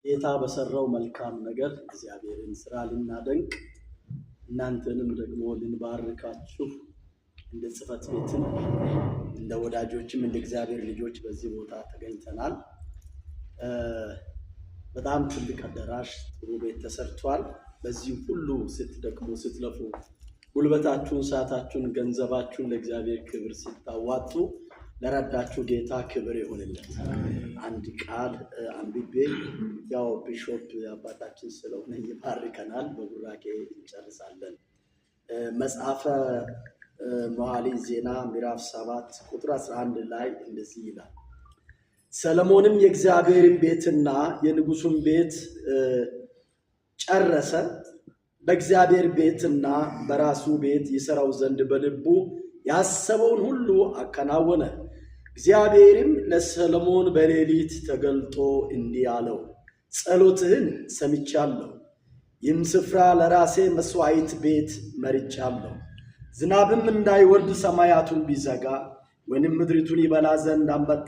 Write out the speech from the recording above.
ጌታ በሰራው መልካም ነገር እግዚአብሔርን ስራ ልናደንቅ፣ እናንተንም ደግሞ ልንባርካችሁ እንደ ጽሕፈት ቤትም እንደ ወዳጆችም እንደ እግዚአብሔር ልጆች በዚህ ቦታ ተገኝተናል። በጣም ትልቅ አዳራሽ፣ ጥሩ ቤት ተሰርቷል። በዚህ ሁሉ ስትደክሙ፣ ስትለፉ፣ ጉልበታችሁን፣ ሰዓታችሁን፣ ገንዘባችሁን ለእግዚአብሔር ክብር ስታዋጡ ለረዳችሁ ጌታ ክብር ይሁንለት። አንድ ቃል አንብቤ ያው ቢሾፕ አባታችን ስለሆነ ይባርከናል፣ በቡራኬ እንጨርሳለን። መጽሐፈ መኃልየ ዜና ምዕራፍ 7 ቁጥር 11 ላይ እንደዚህ ይላል። ሰለሞንም የእግዚአብሔርን ቤትና የንጉሱን ቤት ጨረሰ። በእግዚአብሔር ቤትና በራሱ ቤት ይሠራው ዘንድ በልቡ ያሰበውን ሁሉ አከናወነ። እግዚአብሔርም ለሰሎሞን በሌሊት ተገልጦ እንዲህ አለው፣ ጸሎትህን ሰምቻለሁ፣ ይህም ስፍራ ለራሴ መሥዋዕት ቤት መርጫለሁ። ዝናብም እንዳይወርድ ሰማያቱን ቢዘጋ ወይንም ምድሪቱን ይበላ ዘንድ አንበጣ